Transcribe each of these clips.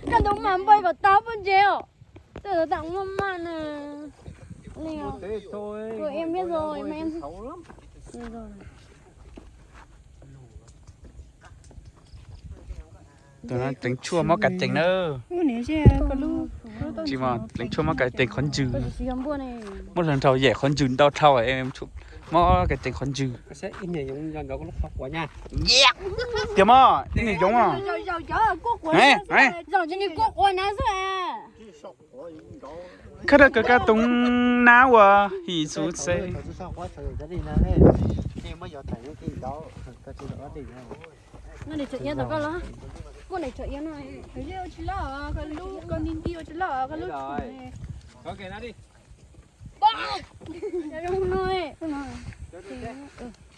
Koj tus mas npau kom tau pob ntseg os. Twb tam muaj maj na. Em biết rồi, mà em Tus no tseev tshuaj mob kav cees na. Tsis mas tseev tshuaj mob kav cees qhov ntsws. Muaj hluas nraug yam qhov ntsws ntau dhau, mob kav cees qhov ntsws. Tiag mas ib niag yoov os. Khab dawb kawg kab toov nab ua him xuv xeeb.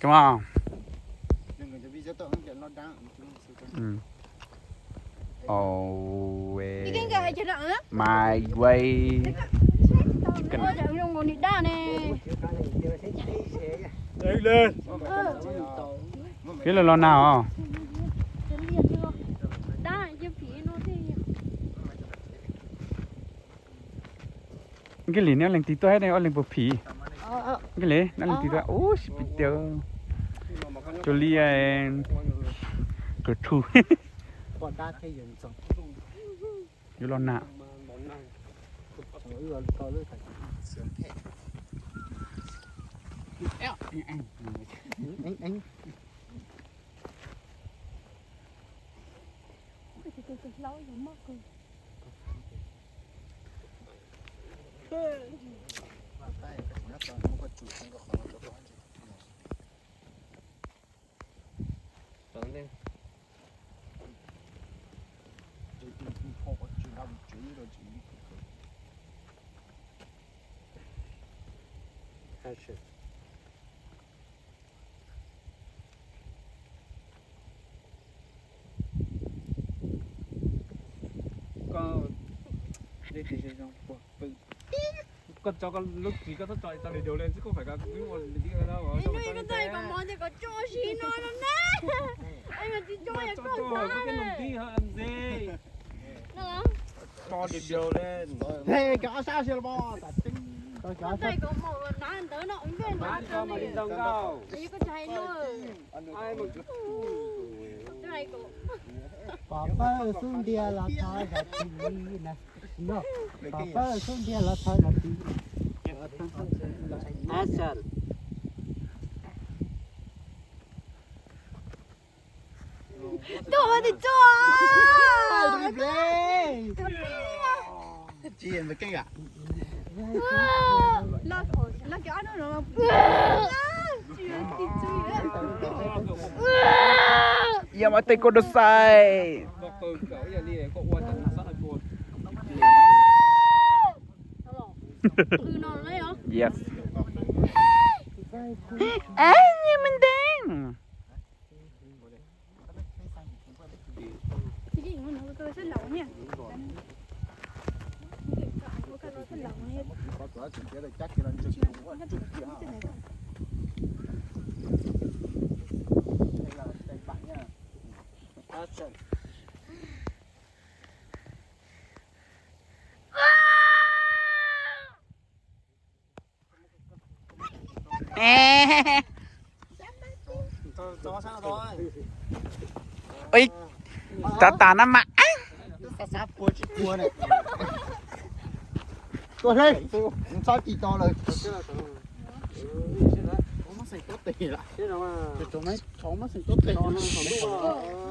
Come on. Oh, my way. Kib los los na os. Nqi li neb ob leeg tig tuaj thiab, neb ob leeg puas phim? Nqi li neb ob leeg tig tuaj ub sib pib tiag. Cuag li kawg thu. Yuav los na. Koj tso koj lub txiv koj txhob tso tau li dua li xwb, koj phải koj ua li tib no. Tso li dua li. Pov pawg xub ntiag los thov zam txim na. Pov pawg xub ntiag los thov zam txim. Tuaj tim tsuas. Yog mas tej koj dua sai. Yes. Ej, nyias me ntev. Ib, tas tas na mas. Tua, txhob ci to lawm.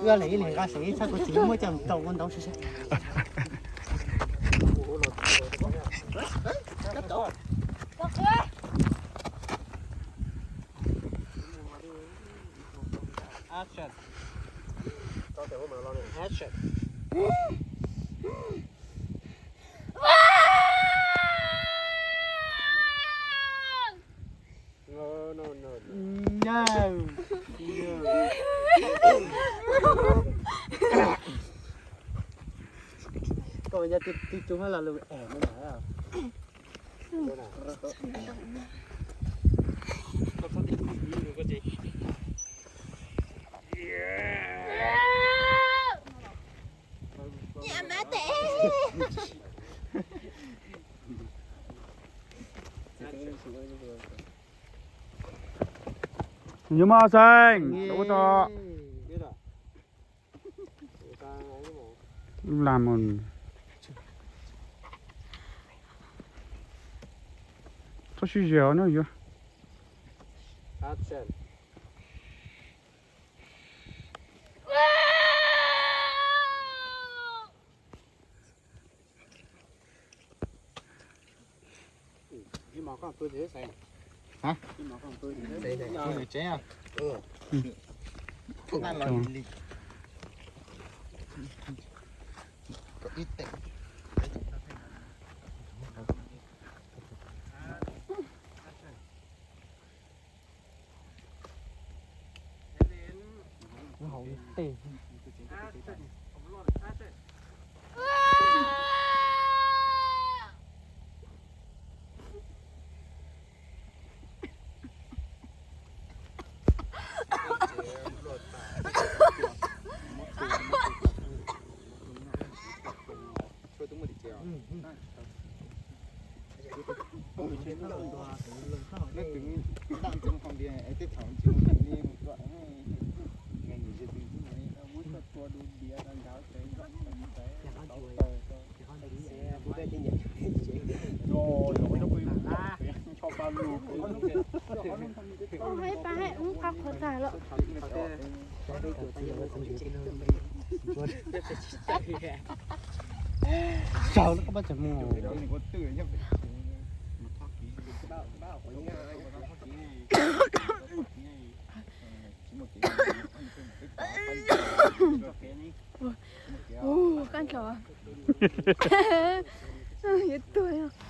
Ua li ib leeg nqa xev txhaj kuv txiv muab coj mus rau ua ntau sib sab. Koj ua nyab twb tsuj hab lo lus es no na. Yuav mos xeem ua tau. Lam mus. Txhob sib zes no yuav. Ua hais pab hais ub qab qhov tag lawm. Saud lawm koj pab tseem mus. Ua kab nrho. Yuav tuag.